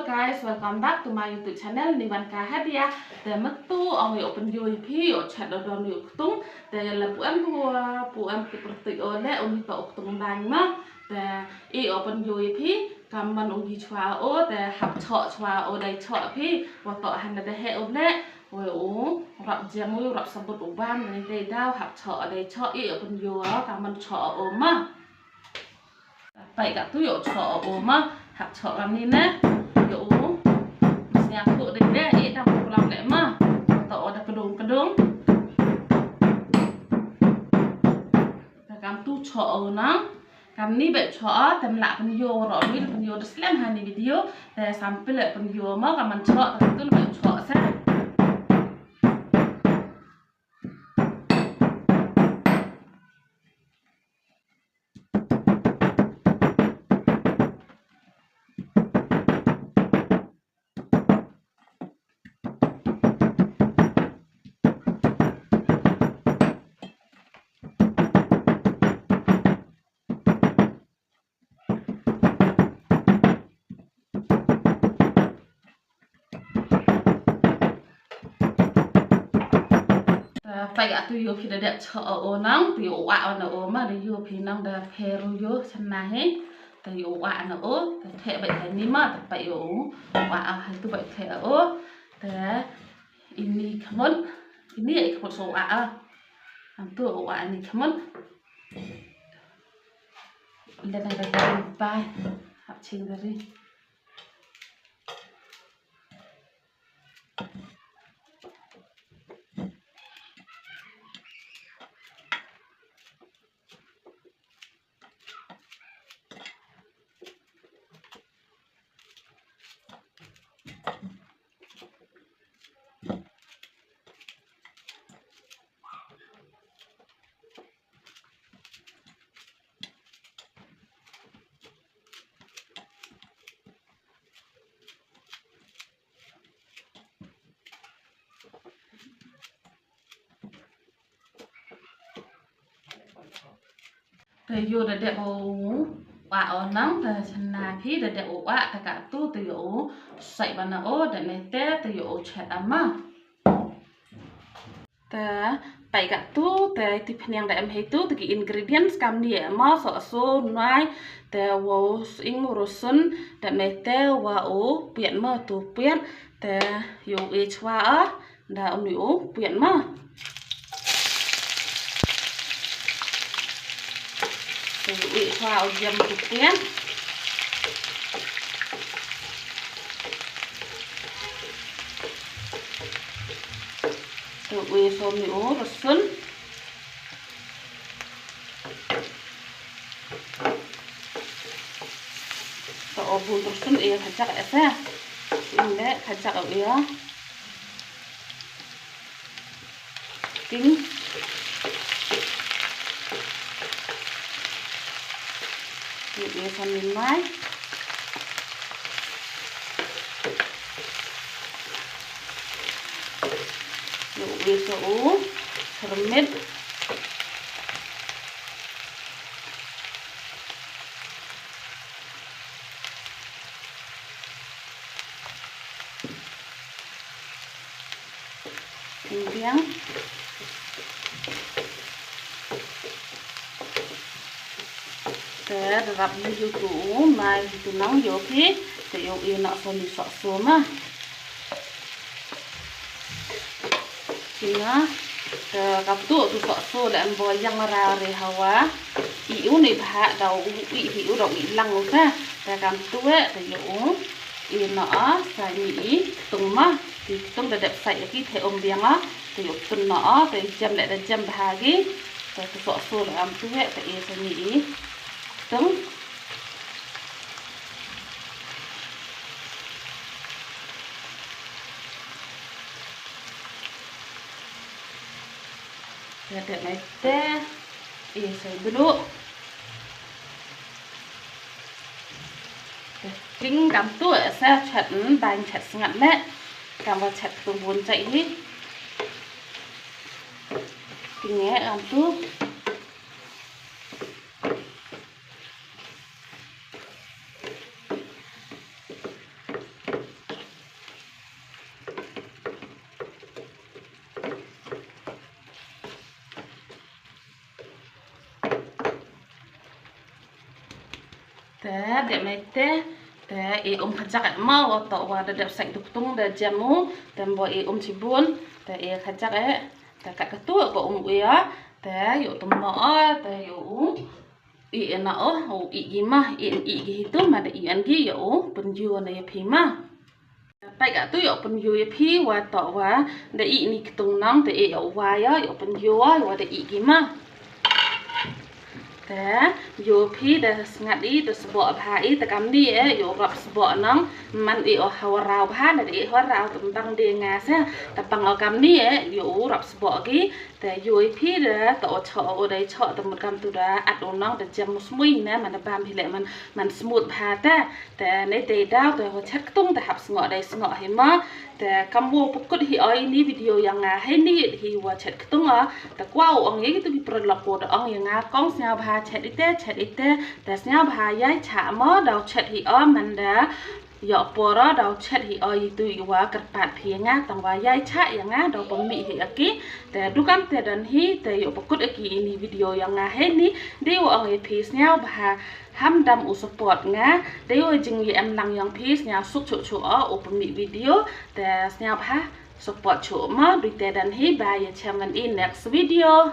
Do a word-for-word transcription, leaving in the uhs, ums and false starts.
Guys, welcome back to my YouTube channel, Nivanka Hadia. Te mynta ong ïa u pynïoh ïa phi, ïa u chet da don ïa u ktung. Te la pu em pu, pu em ki pyrtuit o leh, uni to u ktung bang ma. Te i u pynïoh ïa phi, kam man u ngi chwa o, te hap choh chwa o dei choh phi, wa to han da heh o leh. Wei u rap jem u rap sabut u bam, dei dei daw hap choh dei choh i u pynïoh, kam man choh o ma. Peit katto ïa u choh u ma, hap choh kam ni ne. Ïa u. Sñiaw tu dei dei i dang pulang leh ma. To o da kdung kdung. Te kam tu choh u nang. Kam ni beit choh, te mlak pynïoh ro wi pynïoh da slem ha ni video. Te sample pynïoh ma kam man choh, te tu beit choh sa. Te peit atu ïoh phi da dep choh o nang, te ïoh u ah na o ma, da ïoh phi nang da pher u ïoh chana hi. Te ïoh u ah na o, te theh beit ha ni ma, te peit ïoh u ah ha tu beit theh o. Te ini khmut, ini ai khmut so u ah. Antu u ah ini khmut. Len da bai hap ching dari. Te ïoh da dep u ah o nang, te chana phi da dep u ah, te katu te ïoh u sait bana o, da ne te te ïoh u chet ama. Te peit katu, te ti phniang da em hei tu, te ki ingredients kam ni ma, soh so nai, te wa u sing rusun, da ne te wa u piat ma tu piat, te ïoh u e chwa a, da uni u piat ma. Te u i chwa u jam u piat. Te u i so mi u rusun. Te u bun rusun i khajak ese. Inde khajak u i. Ting. Ïoh u sa ni mai. Ïoh u sa u syrmit. Indiang. Te rap ni yu tu u mai tu nang yu ki te yu i na so ni so so ma. Kina te kap tu tu so so le an bo yang ra re hawa. I u ni bha da u i hi u da u i lang u ta. Te kam tu e te yu u. I noh a sa ngi i ktung ma, i ktung da dep sait ïa ki the um biang a, te ïoh tun noh a, te jem leh da jem bha ki, te tu soh sur am tu heh, te i sa ngi i ktung. Te dep mai te i sa i bluh. King kam tu sa chet, mm, bang chet sngat leh. Kam ba chet tu bun chet hi. King e kam tu. Te dep mei te, te i um khajak eh mo, wa toh wa da dep sait duktung da jem u, te mbo i um chibun, te i khajak eh, te kat katu ko um u ya, te yow tum mo o, te yow u i ena o, u i gi ma, i i gi hitu ma da i an gi yow u pynju na ya phi ma. Peit katu yow pynju ya phi wa toh wa da i ni ktung nong te i yow wa ya yow pynju wa da i gi ma. Te yow phi da sngat i da sboh bha i te kam ni eh yow rap sboh nong man i o ha wa rau bha na da i ha rau te bang de nga se te bang o kam ni eh yow rap sboh gi. Te yow phi da toh o choh o dei choh te mut kam tu da at o nong da jem mu smui ne man da bam hi le man man smut bha te. Te nei te daw te ho chet ktung te hap sngoh dei sngoh hi ma. Te kam wo pukut hi oi ni video ya nga hi ni hi wa chet ktung o. Te kwa u ong ye tu bi prolok ko da ong ya nga kong sniaw bha chet ite chet ite. Te sniaw bha yai cha mo daw chet hi o man da. Yo poro daw chet hi o itu i wa kerpat phi ya nga tang wa yai cha ya nga daw pemi hi aki. Te dukam te dan hi te yo pukut aki ini video ya nga hi ni. Dei wa ong ye phi sniaw bha. Ham dam u support nga, dei wa jing ye em lang yong phi sniaw suk chuk chuk o u pynmih video, te sniaw bha support chuk mo, dui te dan hi ba ye chem man i next video.